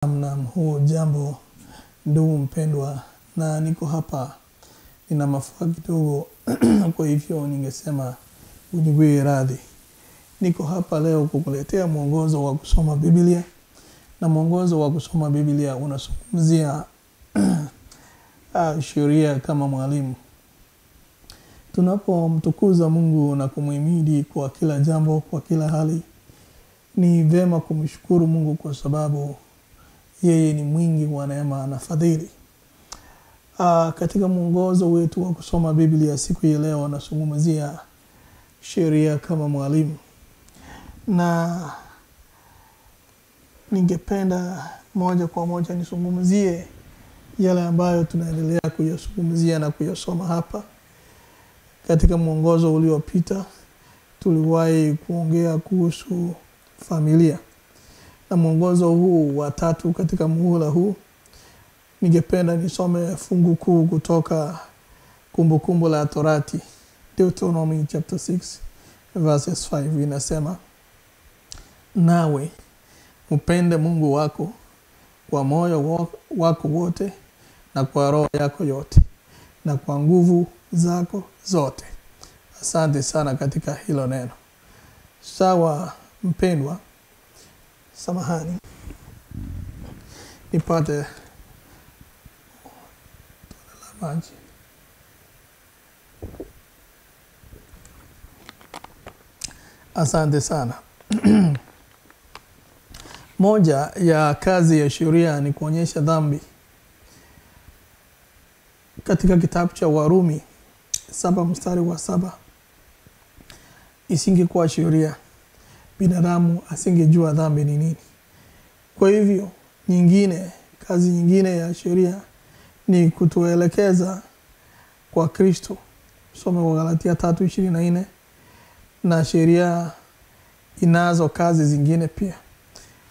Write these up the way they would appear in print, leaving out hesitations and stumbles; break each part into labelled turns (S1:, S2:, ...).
S1: Naam, huu jambo ndugu mpendwa, na niko hapa nina mafua kidogo kwa hivyo ningesema uniwie radhi. Niko hapa leo kukuletea mwongozo wa kusoma Biblia, na mwongozo wa kusoma Biblia unazungumzia sheria kama mwalimu. Tunapomtukuza Mungu na kumuhimidi kwa kila jambo, kwa kila hali, ni vema kumshukuru Mungu kwa sababu yeye ni mwingi wa neema na fadhili. Katika mwongozo wetu wa kusoma Biblia siku ya leo nazungumzia sheria kama mwalimu. Na ningependa moja kwa moja nizungumzie yale ambayo tunaendelea kuyazungumzia na kuyasoma hapa. Katika mwongozo uliopita tuliwahi kuongea kuhusu familia. Na mwongozo huu wa tatu katika muhula huu ningependa nisome fungu kuu kutoka Kumbukumbu la Torati, Deuteronomy chapter 6 verses 5 inasema, nawe upende Mungu wako kwa moyo wako wote na kwa roho yako yote na kwa nguvu zako zote. Asante sana katika hilo neno. Sawa mpendwa, samahani nipate la maji. Asante sana. Moja ya kazi ya sheria ni kuonyesha dhambi. Katika kitabu cha Warumi 7:7, isingekuwa sheria, binadamu asingejua dhambi ni nini. Kwa hivyo kazi nyingine ya sheria ni kutuelekeza kwa Kristo. Soma Galatia 3:24. Na sheria inazo kazi zingine pia.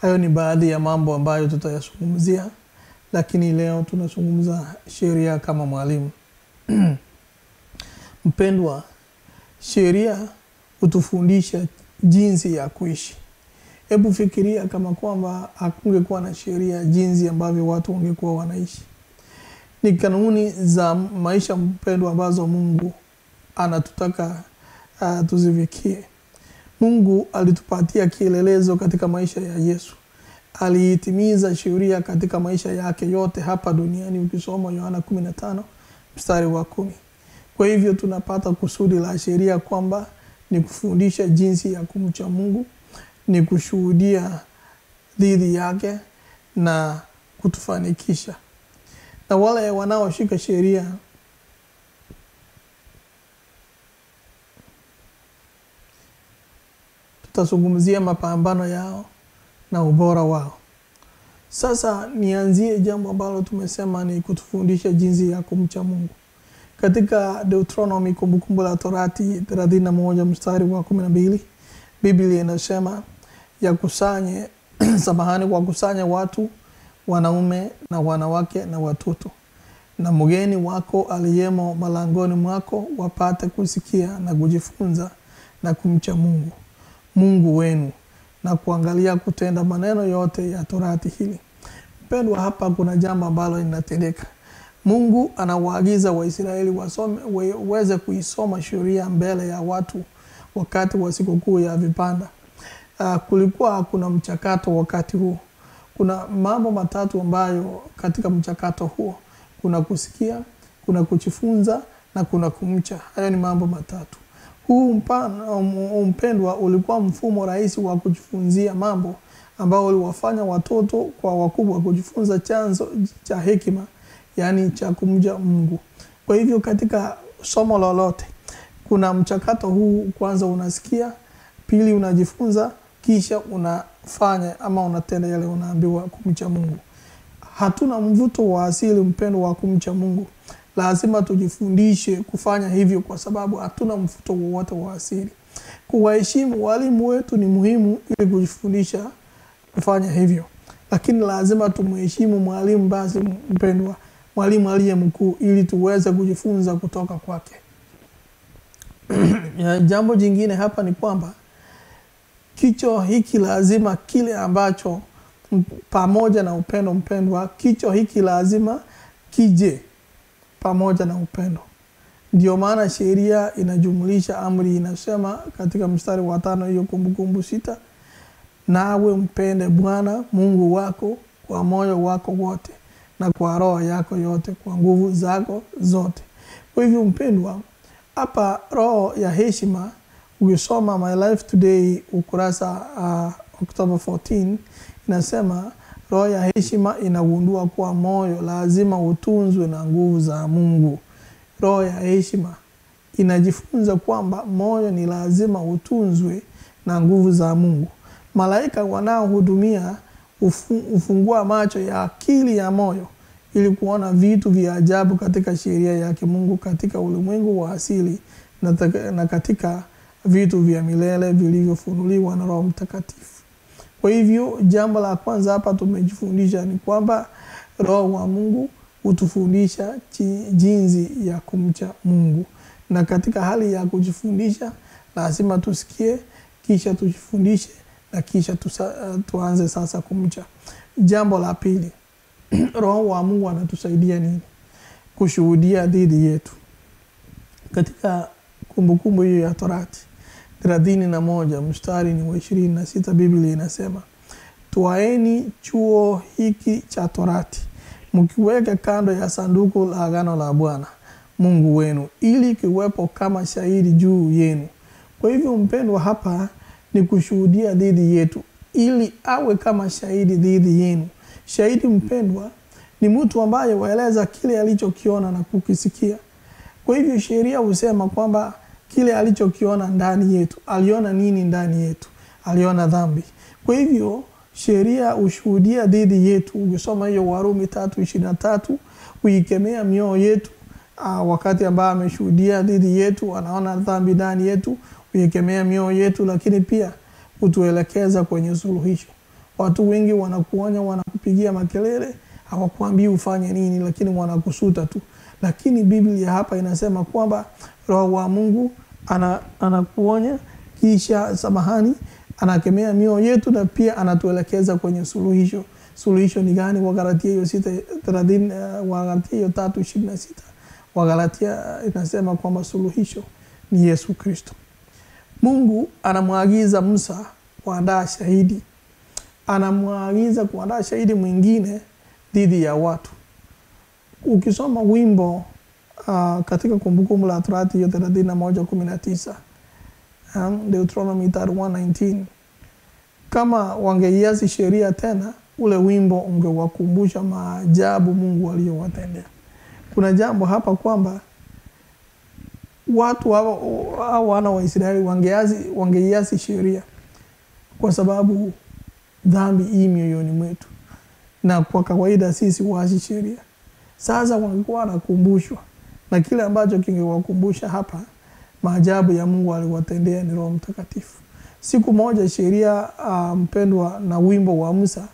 S1: Hayo ni baadhi ya mambo ambayo tutayazungumzia, lakini leo tunazungumza sheria kama mwalimu. Mpendwa, sheria hutufundisha jinsi ya kuishi. Hebu fikiria kama kwamba hakungekuwa na sheria, jinsi ambavyo watu wangekuwa wanaishi. Ni kanuni za maisha mpendwa ambazo Mungu anatutaka tuzifikie. Mungu alitupatia kielelezo katika maisha ya Yesu. Aliitimiza sheria katika maisha yake yote hapa duniani, ukisoma Yohana 15:10. Kwa hivyo tunapata kusudi la sheria kwamba ni kufundisha jinsi ya kumcha Mungu, ni kushuhudia dhidi yake na kutufanikisha. Na wale wanaoshika sheria tutazungumzia mapambano yao na ubora wao. Sasa nianzie jambo ambalo tumesema ni kutufundisha jinsi ya kumcha Mungu. Katika Deuteronomy, Kumbukumbu la Torati 31:12, Biblia inasema yakusanye samahani, wakusanye watu, wanaume na wanawake na watoto, na mgeni wako aliyemo malangoni mwako, wapate kusikia na kujifunza na kumcha Mungu, Mungu wenu, na kuangalia kutenda maneno yote ya Torati hili. Mpendwa, hapa kuna jambo ambalo linatendeka. Mungu anawaagiza Waisraeli wasome, waweze kuisoma sheria mbele ya watu wakati wa sikukuu ya vibanda. Kulikuwa kuna mchakato wakati huo. Kuna mambo matatu ambayo katika mchakato huo: kuna kusikia, kuna kujifunza na kuna kumcha. Hayo ni mambo matatu. Huu mpendwa ulikuwa mfumo rahisi wa kujifunzia mambo ambao uliwafanya watoto kwa wakubwa kujifunza chanzo cha hekima, yani cha kumja Mungu. Kwa hivyo katika somo lolote kuna mchakato huu: kwanza unasikia, pili unajifunza, kisha unafanya ama unatenda yale unaambiwa kumcha Mungu. Hatuna mvuto wa asili mpendo wa kumcha Mungu. Lazima tujifundishe kufanya hivyo kwa sababu hatuna mvuto wowote wa asili. Kuwaheshimu walimu wetu ni muhimu ili kujifundisha kufanya hivyo. Lakini lazima tumheshimu mwalimu basi mpendwa, mwalimu aliye mkuu, ili tuweze kujifunza kutoka kwake. Jambo jingine hapa ni kwamba kicho hiki lazima kile ambacho Pamoja na upendo, mpendwa, kicho hiki lazima kije pamoja na upendo. Ndio maana sheria inajumlisha amri, inasema katika mstari wa 5 hiyo Kumbukumbu 6, nawe mpende Bwana Mungu wako kwa moyo wako wote na kwa roho yako yote, kwa nguvu zako zote. Kwa hivyo mpendwa, hapa roho ya heshima, ukisoma My Life Today ukurasa October 14, inasema roho ya heshima inagundua kuwa moyo lazima utunzwe na nguvu za Mungu. Roho ya heshima inajifunza kwamba moyo ni lazima utunzwe na nguvu za Mungu. Malaika wanaohudumia ufungua macho ya akili ya moyo ili kuona vitu vya ajabu katika sheria yake Mungu, katika ulimwengu wa asili na katika vitu vya milele vilivyofunuliwa na Roho Mtakatifu. Kwa hivyo jambo la kwanza hapa tumejifundisha ni kwamba Roho wa Mungu hutufundisha jinsi ya kumcha Mungu. Na katika hali ya kujifundisha lazima tusikie, kisha tujifundishe na kisha tuanze sasa kumcha. Jambo la pili, Roho wa Mungu anatusaidia nini? Kushuhudia dhidi yetu. Katika Kumbukumbu hiyo ya Torati 31 mstari ni wa 26, Biblia inasema, twaeni chuo hiki cha Torati mkiweka kando ya sanduku la agano la Bwana Mungu wenu, ili kiwepo kama shahidi juu yenu. Kwa hivyo mpendwa, hapa ni kushuhudia dhidi yetu, ili awe kama shahidi dhidi yenu. Shahidi mpendwa ni mtu ambaye waeleza kile alichokiona na kukisikia. Kwa hivyo sheria husema kwamba kile alichokiona ndani yetu. Aliona nini ndani yetu? Aliona dhambi. Kwa hivyo sheria hushuhudia dhidi yetu. Ukisoma hiyo Warumi 3:23, huikemea mioyo yetu wakati ambao ameshuhudia dhidi yetu, anaona dhambi ndani yetu, huikemea mioyo yetu, lakini pia hutuelekeza kwenye suluhisho. Watu wengi wanakuonya, wanakupigia makelele, hawakuambii ufanye nini, lakini wanakusuta tu. Lakini Biblia hapa inasema kwamba Roho wa Mungu anakuonya, kisha samahani, anakemea mioyo yetu na pia anatuelekeza kwenye suluhisho. Suluhisho ni gani? Wagalatia hiyo 6:30, Wagalatia hiyo 3:26. Wagalatia inasema kwamba suluhisho ni Yesu Kristo. Mungu anamwagiza Musa kuandaa shahidi. Anamwagiza kuandaa shahidi mwingine dhidi ya watu. Ukisoma wimbo katika Kumbukumbu la Torati hiyo 31:19, Deuteronomy 31:19, kama wangeiasi sheria tena, ule wimbo ungewakumbusha maajabu Mungu aliyowatendea. Kuna jambo hapa kwamba watu hao wana wa Israeli wangeiasi sheria kwa sababu dhambi hii mioyoni mwetu, na kwa kawaida sisi huasi sheria. Sasa wangekuwa wanakumbushwa, na kile ambacho kingewakumbusha hapa maajabu ya Mungu aliwatendea ni Roho Mtakatifu. Siku moja sheria mpendwa na wimbo wa Musa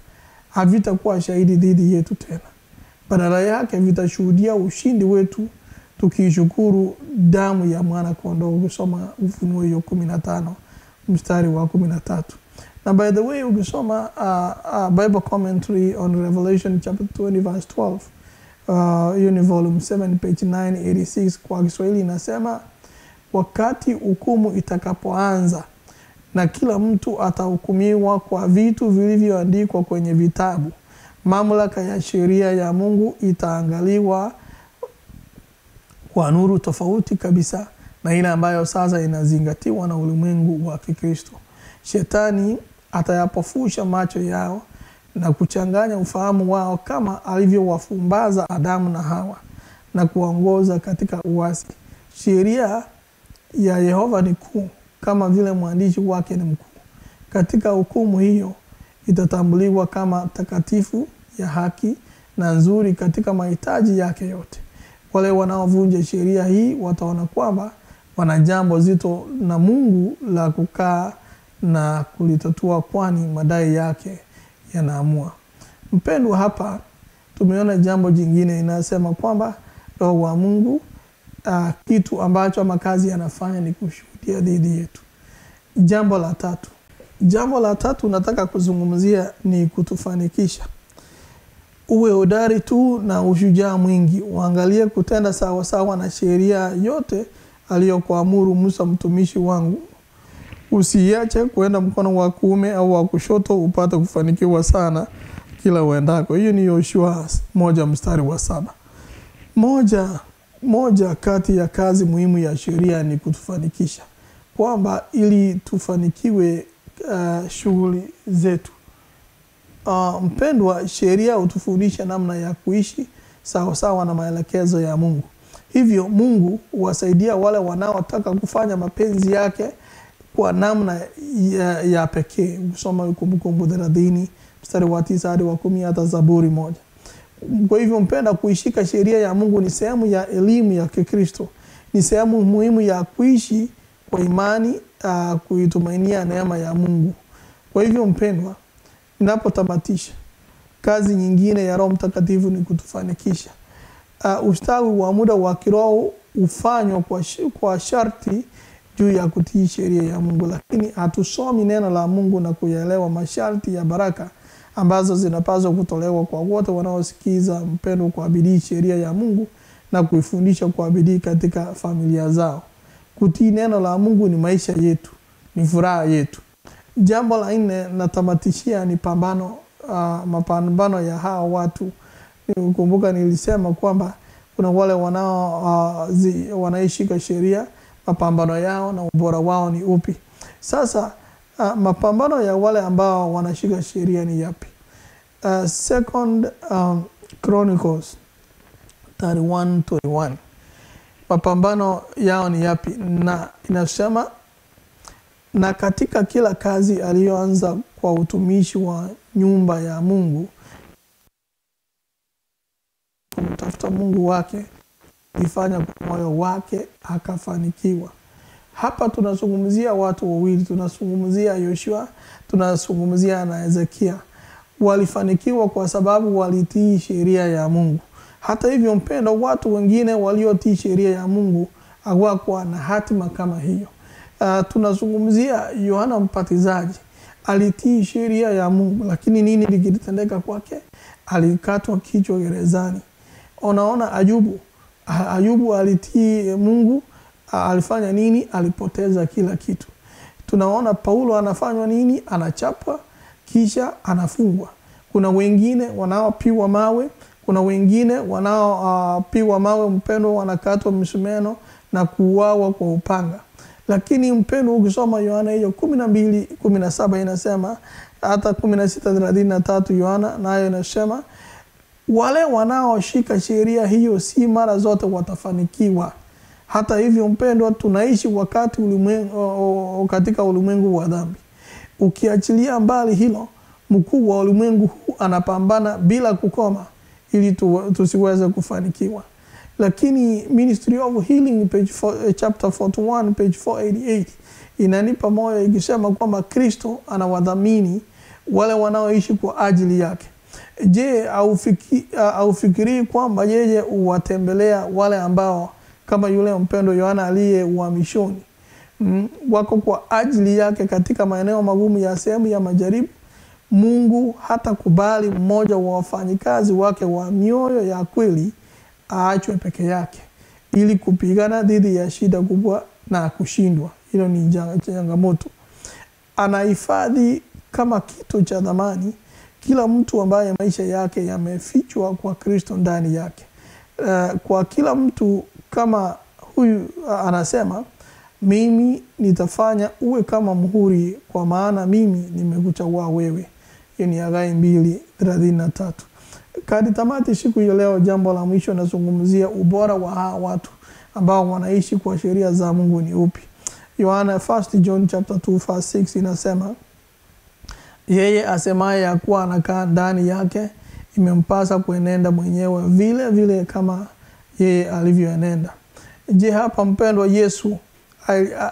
S1: havitakuwa shahidi dhidi yetu tena. Badala yake vitashuhudia ushindi wetu tukishukuru damu ya mwana kondoo. Ukisoma Ufunuo hiyo 15 mstari wa 13. Na by the way, ukisoma Bible commentary on Revelation chapter 20 verse 12, hiyo ni volume 7 page 986 kwa Kiswahili inasema, wakati hukumu itakapoanza na kila mtu atahukumiwa kwa vitu vilivyoandikwa kwenye vitabu, mamlaka ya sheria ya Mungu itaangaliwa kwa nuru tofauti kabisa na ile ambayo sasa inazingatiwa na ulimwengu wa Kikristo. Shetani atayapofusha macho yao na kuchanganya ufahamu wao kama alivyowafumbaza Adamu na Hawa na kuwaongoza katika uasi. Sheria ya Yehova ni kuu kama vile mwandishi wake ni mkuu. Katika hukumu hiyo itatambuliwa kama takatifu, ya haki na nzuri katika mahitaji yake yote. Wale wanaovunja sheria hii wataona kwamba wana jambo zito na Mungu la kukaa na kulitatua, kwani madai yake yanaamua. Mpendwa, hapa tumeona jambo jingine inasema kwamba Roho wa Mungu kitu ambacho makazi anafanya ni kushuhudia dhidi yetu. Jambo la tatu, Jambo la tatu nataka kuzungumzia ni kutufanikisha. Uwe hodari tu na ushujaa mwingi, uangalie kutenda sawa sawa na sheria yote aliyokuamuru Musa mtumishi wangu. Usiache kuenda mkono wa kuume au wa kushoto, upate kufanikiwa sana kila uendako. Hiyo ni Yoshua 1:7. Moja kati ya kazi muhimu ya sheria ni kutufanikisha, kwamba ili tufanikiwe shughuli zetu. Mpendwa, sheria hutufundisha namna ya kuishi sawa sawa na maelekezo ya Mungu. Hivyo Mungu huwasaidia wale wanaotaka kufanya mapenzi yake kwa namna ya pekee. Ukisoma Kumbukumbu 30:9-10 hata Zaburi 1. Kwa hivyo mpenda, kuishika sheria ya Mungu ni sehemu ya elimu ya Kikristo, ni sehemu muhimu ya kuishi kwa imani, kuitumainia neema ya Mungu. Kwa hivyo mpendwa, ninapotamatisha, kazi nyingine ya Roho Mtakatifu ni kutufanikisha. Ustawi wa muda wa kiroho hufanywa kwa sharti juu ya kutii sheria ya Mungu, lakini hatusomi neno la Mungu na kuyaelewa masharti ya baraka ambazo zinapaswa kutolewa kwa wote wanaosikiza mpendo kwa bidii sheria ya Mungu na kuifundisha kwa bidii katika familia zao. Kutii neno la Mungu ni maisha yetu, ni furaha yetu. Jambo la nne natamatishia ni mapambano ya hawa watu. Nikumbuka nilisema kwamba kuna wale wanaishika sheria, mapambano yao na ubora wao ni upi. Sasa mapambano ya wale ambao wanashika sheria ni yapi? Second Chronicles 31:21. Mapambano yao ni yapi? Na inasema, na katika kila kazi aliyoanza kwa utumishi wa nyumba ya Mungu, kumtafuta Mungu wake, ifanya kwa moyo wake, akafanikiwa. Hapa tunazungumzia watu wawili, tunazungumzia Yoshua, tunazungumzia na Hezekia. Walifanikiwa kwa sababu walitii sheria ya Mungu. Hata hivyo mpendo, watu wengine waliotii sheria ya Mungu hawakuwa na hatima kama hiyo. Tunazungumzia Yohana Mbatizaji, alitii sheria ya Mungu, lakini nini kilitendeka kwake? Alikatwa kichwa gerezani. Unaona Ayubu alitii Mungu, alifanya nini? Alipoteza kila kitu. Tunaona Paulo anafanywa nini? Anachapwa kisha anafungwa. Kuna wengine wanaopigwa mawe, kuna wengine wanaopigwa mawe mpendo, wanakatwa misumeno na kuuawa kwa upanga. Lakini mpendo, ukisoma Yohana hiyo 12:17 inasema, hata 16:33 Yohana nayo inasema, wale wanaoshika sheria hiyo si mara zote watafanikiwa. Hata hivyo mpendwa, tunaishi wakati katika ulimwengu wa dhambi. Ukiachilia mbali hilo, mkuu wa ulimwengu huu anapambana bila kukoma ili tusiweze kufanikiwa. Lakini Ministry of Healing page 4, chapter 41 page 488 inanipa moyo ikisema kwamba Kristo anawadhamini wale wanaoishi kwa ajili yake. Je, haufikirii kwamba yeye huwatembelea wale ambao kama yule mpendo Yohana aliye uhamishoni, wako kwa ajili yake katika maeneo magumu ya sehemu ya majaribu? Mungu hatakubali mmoja wa wafanyikazi wake wa mioyo ya kweli aachwe peke yake ili kupigana dhidi ya shida kubwa na kushindwa. Hilo ni changamoto. Anahifadhi kama kitu cha thamani kila mtu ambaye maisha yake yamefichwa kwa Kristo ndani yake. Kwa kila mtu kama huyu anasema, mimi nitafanya uwe kama muhuri, kwa maana mimi nimekuchagua wewe. Hiyo ni Hagai 2:33. Kadi tamati siku ya leo, jambo la mwisho nazungumzia ubora wa hawa watu ambao wanaishi kwa sheria za Mungu ni upi. Yohana 1 John chapter 2 verse 6 inasema, yeye asemaye ya kuwa anakaa ndani yake imempasa kuenenda mwenyewe vile vile kama yeye alivyoenenda. Je, hapa mpendwa, Yesu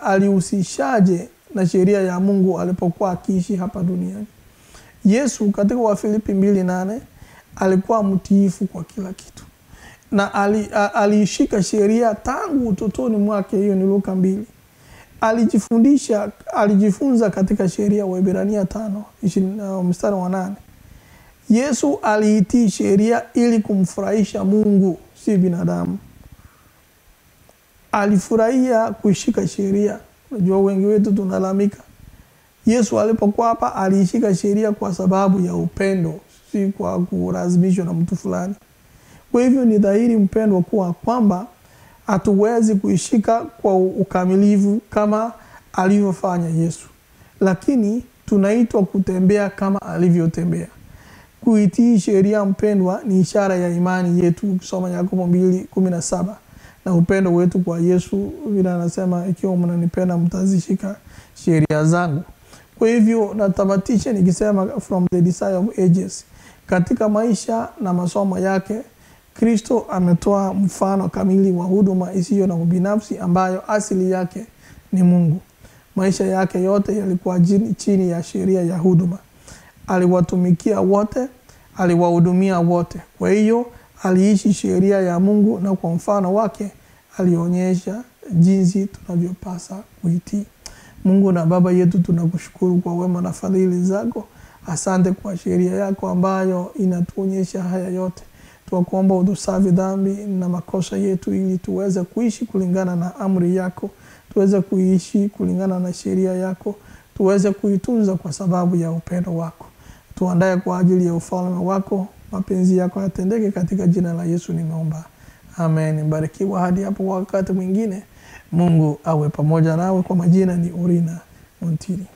S1: alihusishaje na sheria ya Mungu alipokuwa akiishi hapa duniani? Yesu katika Wafilipi 2:8 alikuwa mtiifu kwa kila kitu, na aliishika sheria tangu utotoni mwake. Hiyo ni Luka 2. Alijifunza katika sheria, Waebrania 5 mstari wa 8. Yesu aliitii sheria ili kumfurahisha Mungu, si binadamu. Alifurahia kuishika sheria. Unajua wengi wetu tunalalamika. Yesu alipokuwa hapa aliishika sheria kwa sababu ya upendo, si kwa kulazimishwa na mtu fulani. Kwa hivyo ni dhahiri mpendwa kuwa kwamba hatuwezi kuishika kwa ukamilifu kama alivyofanya Yesu, lakini tunaitwa kutembea kama alivyotembea. Kuitii sheria mpendwa ni ishara ya imani yetu. Ukisoma Yakobo 2:17 na upendo wetu kwa Yesu, vile anasema ikiwa mnanipenda mtazishika sheria zangu. Kwa hivyo natamatisha nikisema from the Desire of Ages, katika maisha na masomo yake Kristo ametoa mfano kamili wa huduma isiyo na ubinafsi ambayo asili yake ni Mungu. Maisha yake yote yalikuwa chini ya sheria ya huduma. Aliwatumikia wote, aliwahudumia wote. Kwa hiyo aliishi sheria ya Mungu, na kwa mfano wake alionyesha jinsi tunavyopasa kuitii. Mungu na Baba yetu, tunakushukuru kwa wema na fadhili zako. Asante kwa sheria yako ambayo inatuonyesha haya yote. Tunakuomba utusafi dhambi na makosa yetu ili tuweze kuishi kulingana na amri yako, tuweze kuishi kulingana na sheria yako, tuweze kuitunza kwa sababu ya upendo wako. Tuandae kwa ajili ya ufalme wako, mapenzi yako yatendeke, katika jina la Yesu nimeomba. Amen. Barikiwa hadi hapo wakati mwingine. Mungu awe pamoja nawe. Kwa majina ni Orina Montiri.